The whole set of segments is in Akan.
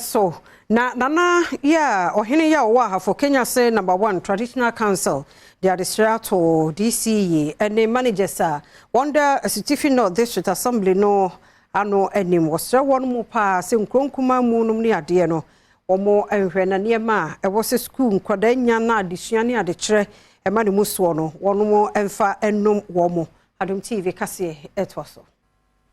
So na Nana yi a ɔhene yi a ɔwɔ Ahafo Kenyase Number One Traditional Council de adesrɛ ato DCE ne managers a wɔn da Asutifi North District Assembly no ano anim. Wɔsrɛ wɔn mu paa sɛ nkuro nkumaa mu nom ne adeɛ no, wɔn nhwɛ na nneɛma a ɛwɔ sɛ sukuu nkwadaa nya na adesua ne adekyerɛ ɛma ne mu soɔ no, wɔn mfa nnom wɔn mo. Adom TV kaseɛ ɛtoa so.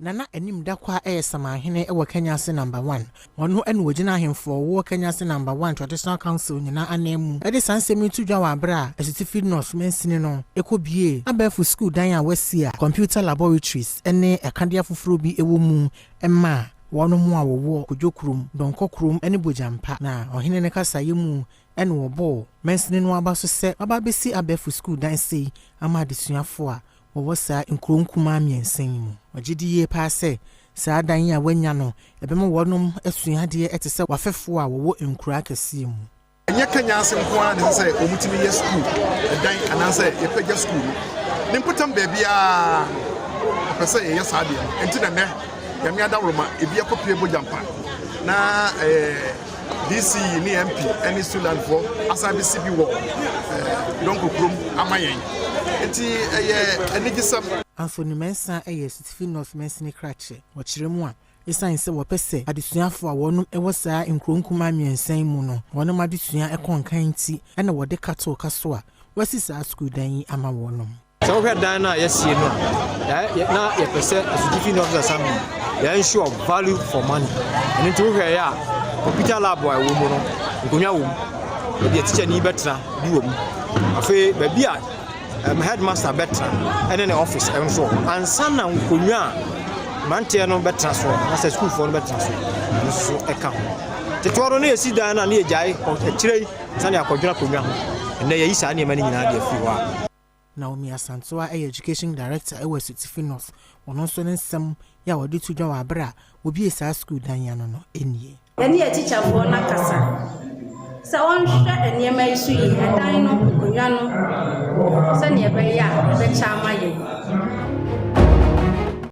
Nana Anim Dakwa yɛ Samahene wɔ Kenyase Number One. Ɔno na ogyina ahemfo a wɔwɔ Kenyase Number One Traditional Council nyinaa anan mu de saa nsɛm yi to dwa wɔ abere a Asutifi North mansini no kɔbue abɛɛfo sukuu dan a wɔasi a computer laboratories ne akadeɛ afoforɔ bi wɔ mu ma wɔn a wɔwɔ Kodwo kurom, Dɔnkɔ kurom ne Bogyampa. Na ɔhene no kasaeɛ mu na wɔbɔɔ mansini no aba so sɛ waba abɛsi abɛɛfo sukuu dan sei ama adesuafoɔ a wɔwɔ saa nkuro nkumaa mmiɛnsa yi mu. Ɔgye di yie paa sɛ saa dan yi a wɔanya no, ɛbɛma wɔnom asua adeɛ te sɛ wafɛfoɔ a wɔwɔ nkuro akɛseɛ mu. Ɛnyɛ Kenyase nko ara na ɛsɛ sɛ wɔtumi yɛ sukuu dan anaasɛ yɛpagya sukuu no. Ne mpɔtam baabiara ɔpɛ sɛ yɛyɛ saa deɛ no. Nti na nnɛ Nyame adaworoma ebi akɔpue Bogyampa na DC ne MP ne Sulandfoɔ asan bɛsi bi wɔ Dɔnkɔ kurom ama yɛn. Nti ɛyɛ anigyesɛm. Anthony Mensah yɛ Asutifi North mansini krakye. Wɔkyerɛ mu a, ɛsiane sɛ wɔpɛ sɛ adesuafoɔ a wɔnom wɔ saa nkuro nkumaa mmiɛnsa yi mu no wɔnom adesua kɔ nkan nti na wɔde ka too ka so a wɔasi saa sukuu dan yi ama wɔnom. Sɛ wohwɛ dan no a yɛasie no a, na yɛpɛ sɛ Asutifi North Assembly yɛ ensure value for money. Ɛno nti wohwɛ yɛ a, computer lab a ɛwɔ mu no, nkonnwa wɔ mu, baabi a tikyani bɛtena bi wɔ mu. Afei baabi a headmaster bɛtena ɛne ne office nso wɔ hɔ. Ansa na nkonnwa a mmeranteɛ no bɛtena so anaasɛ sukuufoɔ no bɛtena so, ɛno nso ɛka ho. Tetewa no, na yɛsi dan no a, na yɛgyae akyire yi sani akɔdwena akonnwa ho. Ɛnnɛ yɛyi saa nneɛma no nyinaa de afiri hɔ a. Naomi Asantewa yɛ Education Director wɔ Asutifi North. Ɔno nso ne nsɛm yi a wɔde to dwa wɔ abere a wɔbue saa sukuu dan yi ano no nie. Yɛne atikyafoɔ no akasa sɛ wɔnhwɛ nneɛma yi so yie, ɛdan no, nkonnwa no, sɛnea ɛbɛyɛ a ɛbɛkyɛ ama yɛn.